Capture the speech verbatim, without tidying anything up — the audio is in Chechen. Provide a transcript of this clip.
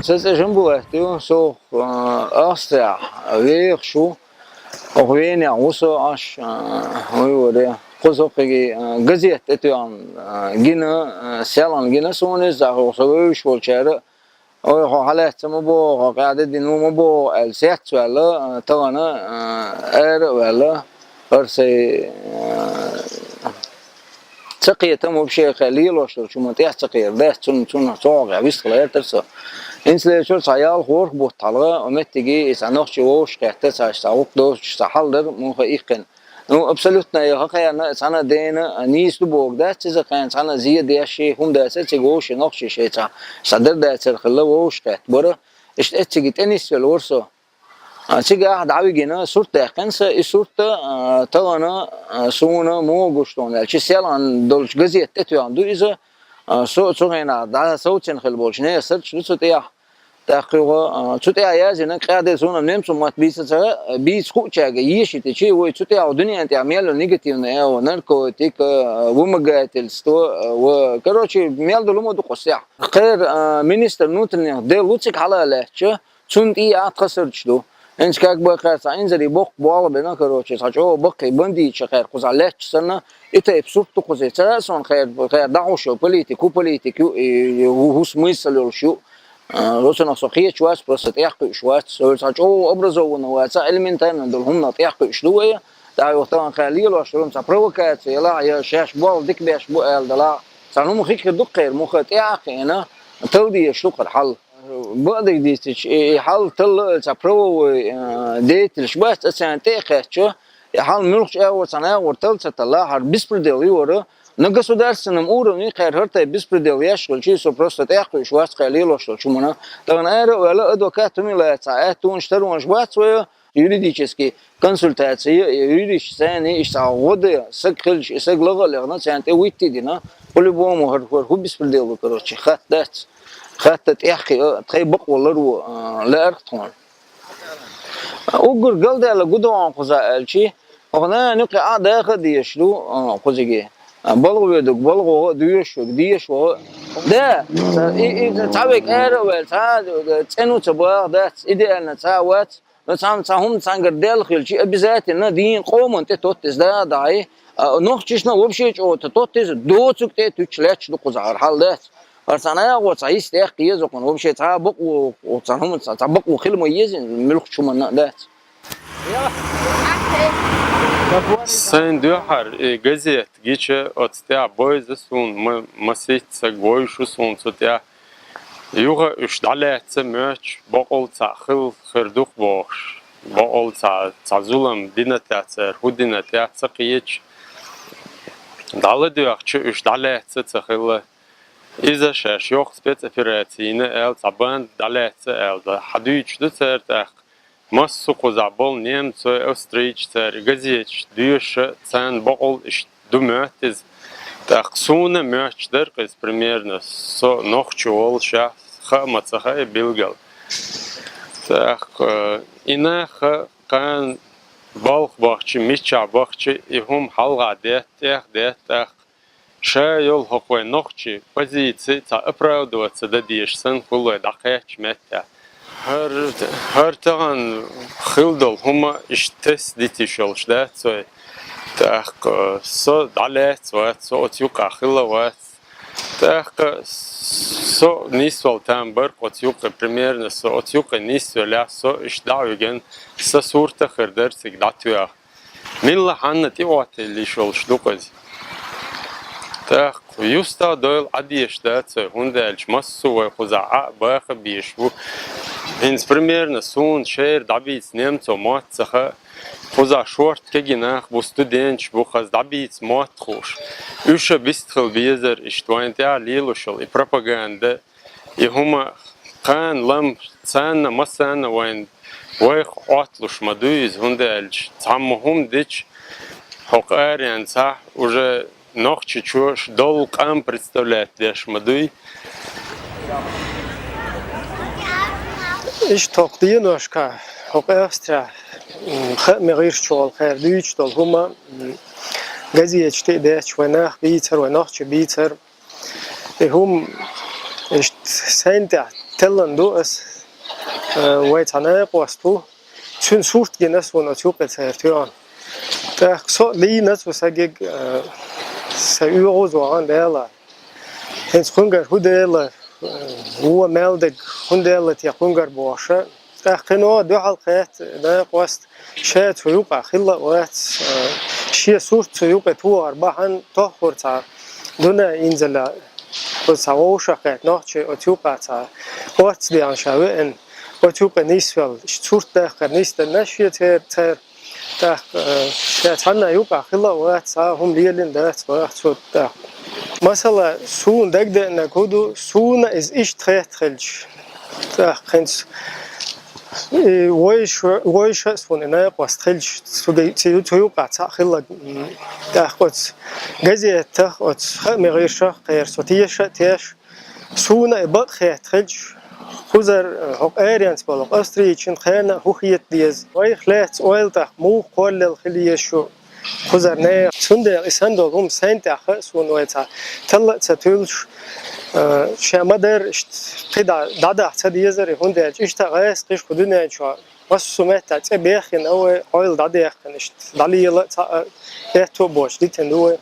Са цӀи Жамбулат ю, со, а, Австрияхь вехаш ву. Оха Венехь ву со Ӏаш, а, вуй вара. Кхуза кхиги, а, газет тӀетоьхна, а, гина, а, селхана гина суна иза, хьо со вевзаш волчара. Ой, хьо хьалаьцна ма боху, хьо къаьхьа де дина ма боху, аьлла, сецваьлла, а, тахана, а, ара а ваьлла, хӀара сайн, а, ца кхетам вообще кхел лелош долчу хӀуманна тӀехь ца кхера дац, цунна, цунна цхьа гӀо вистхила гӀертара со. ХӀинца лечура цхьа ялх-ворхӀ бутт хьалха, оцу меттиге и цхьа нохчи вовшахкхетта, цхьа, цхьа гӀуллакх доцуш цхьа хьал дара, муха ихкина. Ну, абсолютно я хӀокхарна цхьана дена нийса ду боху дац иза, кхарна цхьана зе деш, хӀума дац, цига вовшийн нохчий шайца цхьа дар дацар хилла вовшахкхетта бара. Иштта эцциге тӀенисвелла вара со. А, цигахь дӀавигина, сурт даьккхина сан, и сурт, а, тахана, а, суна муха гуш ду аьлча, селхана долчу газета тӀетоьхна ду иза, а, со цу хенахь дӀа совцина хилла болчу нехан сурташ ду цу тӀехь. ТӀаккха юха, а, цу тӀехь яздина, къаьхьа де суна немцойн мотт бийца ца, бийца хуучаьрга ешийтичи, вай цу тӀехь дуьнен тӀехь мел йолу негативный агӀо, наркотик, а, вымогательство, а, ва, короче, мел долу ма ду кху сехь. Кхера, а, министр внутренних дел ву цига хьала а лаьттача, цунна тӀе а тхан сурташ ду. ХӀинца как бы кхаьрца инзаре боккха болх бина, короче, цхьа чӀогӀа баккхий бандиташа кхаьра кхузахь лаьтташ санна, и тайпа сурт ду кхузахь. Цара а суна кхаьра, кхаьра дӀахьуш йолу политик, хӀун политик ю, и хӀу-, хӀу смысл йолуш ю. А, оцунах со кхеташ вац, просто тӀехкхуьуш вац. Со цхьа чӀогӀа образованный вац, элементарно долу хӀуманах тӀехкхуьуш ду вай. ТӀаккха юха тахана кхаьра лелош долу цхьа провокация елахь, я шаьш болх дика беш бу аьлла делахь, цхьа хӀума хи хир ду кхера, муха тӀе а кхиъна, тала дезаш ду кхара хьал. Бакъдерг дийцича, и, и хьал талла а цхьа правовой, а, деятелаш бац, а царна тӀе а кхаьчча, и хьал муьлххачу агӀор цхьана агӀор талла ца талла, хӀара беспредел ю вара, на государственном уровне кхаьра хӀара тайпа беспредел еш хилча, со просто тӀехкхуьуш вац кхаьра лелош долчу хӀуманна. Тахана ара а ваьлла, адвокат хӀума лаьцна, аьттонаш, таронаш бац вай, юридический консультаций, юристаш царна иштта гӀо дан саг хилча, и саг лаха а лехна, царна тӀе витти дина, по-любому хӀара, хӀара хӀу беспредел ву, короче, хатта дац. Хатта тӀехкхиа, тхайн бакъо ларво, а, лаьара тхуна. Уггар галдаьлла гу ду хьуна кхузахь аьлчи, оха нана юккъе а даха а дезаш ду, а, кхузиге. А, балха воьдург балха ваха а, доьшург доьшуш ваха а. Да, и, и, цхьа вега ара а ваьлла, цхьа цӀено ца баха дац, идеально цхьа а вац, но цхьа, цхьа хӀума цхьаьнгара даьлла хилчи, обязательно дийна къоман тӀе тотта иза да а дахьий, а, нохчашна вообще чӀогӀа тотта иза, доцург тӀе а туьттуш лаьтташ ду кхузахь, хӀара хьал дац. ХӀара цхьана агӀо цхьа йист тӀехкхиеза кхуна, вообще цхьа а бакъо, цхьана хӀума, цхьа, цхьа бакъо хила ма еза, муьлххачу хӀуманна а дац. Сайн дуьххьара и газета гича, оцу тӀехь бойза суна ма-, масийтта саг вовзаш ву суна цу тӀехь. Юха уьш дӀалаьцна моьттуш, бакъал цхьаъ хила хир ду-кх бохуш, бакъал цхьа, цхьа зулам дина тӀехь цара, хӀун дина тӀехь ца кхеташ, дӀаладоьгӀча уьш дӀалаьцна ца хилла. Иза шаьш йоккха спецопераци йина аьлла, цхьа банда дӀалаьцна аьлла, хьадуьйцуш ду цара тӀаккха. Массо а кхузахь болу немцой, австрийцаш цара газеташ доьшуш, царна бакъал иштта ду моьтту иза. ТӀаккха суна моьттуш дара-кх иза примерно, со нохчо волуш, хаа ма ца хаьа билггал. ТӀаккха, э, и нах кхана балха бахча, миччахь бахча, и хӀума хьалха детта, тӀех детта, тӀаккха ша йолу хӀокху вайн нохчийн позици цхьа оправдываться дан дезаш санна хуьлу вай дӀакхаьчча меттехь. ХӀара, хӀара тахана хила долу хӀума иштта тесна дита йиш йолуш дац вай. ТӀаккха со дӀалаьцна вац, со оцу юккъехь хилла вац. ТӀаккха со нисвала там бара-кх оцу юккъе, примерно со оцу юккъе нисвеллехь, со иштта дӀа а вигина, сан сурт а хир дара цига дӀатоьхна. Милла хьанна тӀеӀоттийла йиш йолуш ду-кх иза. ТӀаккха юстах дойла Ӏа дезаш дац вай, хӀунда аьлча массо а вай кхузахь Ӏа а баха а безаш бу. ХӀинца примерно суна шера дӀабийца немцо мотт ца хаьа, кхузахь шорта кегий нах бу, студенташ бу, хаза дӀабийца мотт хууш. Уьш а бистхила безара иштта вайна тӀехь лелош йолу и пропаганда. И хӀума кхана лам царна, массарна вайн, вайх Ӏотталуш ма дуй иза, хӀунда аьлча цхьамма хӀума дича, хӀокху аренца уже нохчочо шен долу къам представлять деш ма дуй. Иштта хӀокху деношкахь, хӀокху Австрехь, м, хааман гӀирс чу волу кхара дуьйцуш долу хӀума, м, газеташ тӀе а детташ, вайн нах бийцар, вайн нохчий бийцар. И хӀума иштта Сайна тӀехь теллан ду ас, э, вай цхьа накъост ву. Цуьнан сурт гина суна оцу юкъе цара тоьхна. ТӀаккха со а лийна цу сагиг, э, сан оьгӀаз вахана Дала. ХӀинца кхуьнгара хӀун дела, э, вон мел дерг хӀун дела те кхуьнгара бохуша. ТӀаккха кхин а дуьхьал кхетта накъост ша цу юкъа хилла а вац, э, шен сурт цу юкъе тохар бахьана тоххур цхьа дуьнен инзале, кхуза цхьа вовшах кхетта нохчий оцу юкъа цхьа орца дехна ша веана, оцу юкъе нисвелла, сурт даккхар нисденна шен церан, церан. ТӀаккха, э, ша цхьанна юкъа хилла а вац, цхьа а хӀума лелийна дац боху цо тӀаккха. Масала, суна дагадеанарг хӀун ду, суна иза иштта хетта хилча. ТӀаккха хӀинца, и, вайша, вайша а суна и накъост хилча, цу ге-, цу, цу юкъа цхьаъ хилларг, м, тӀаккха оцу газетах, оцу хаамийн гӀирсах кхеран со теша а теша, суна и бакъ хетта хилча, кхузара, э, хӀокху аренца болу австрийчун кхана а хӀун хета деза? Вайх лаьцна ойла тӀаккха муха кхоллалла хила еза шу кхузара нехан? Цундела и санна долу хӀума сайна тӀехь хаьа суна вай цхьа талла а ца туьллуш, э, ша ма-дарра иштта кхидӀа дӀадахьа ца дезара, хӀунда аьлча иштта гӀазкхий шу кху дуьнен чохь массо а меттехь цӀе беххина а вай, хьойла дӀадаьккхина иштта, дӀалела а цхьаъ а, аьтту а боцуш дитина ду вай.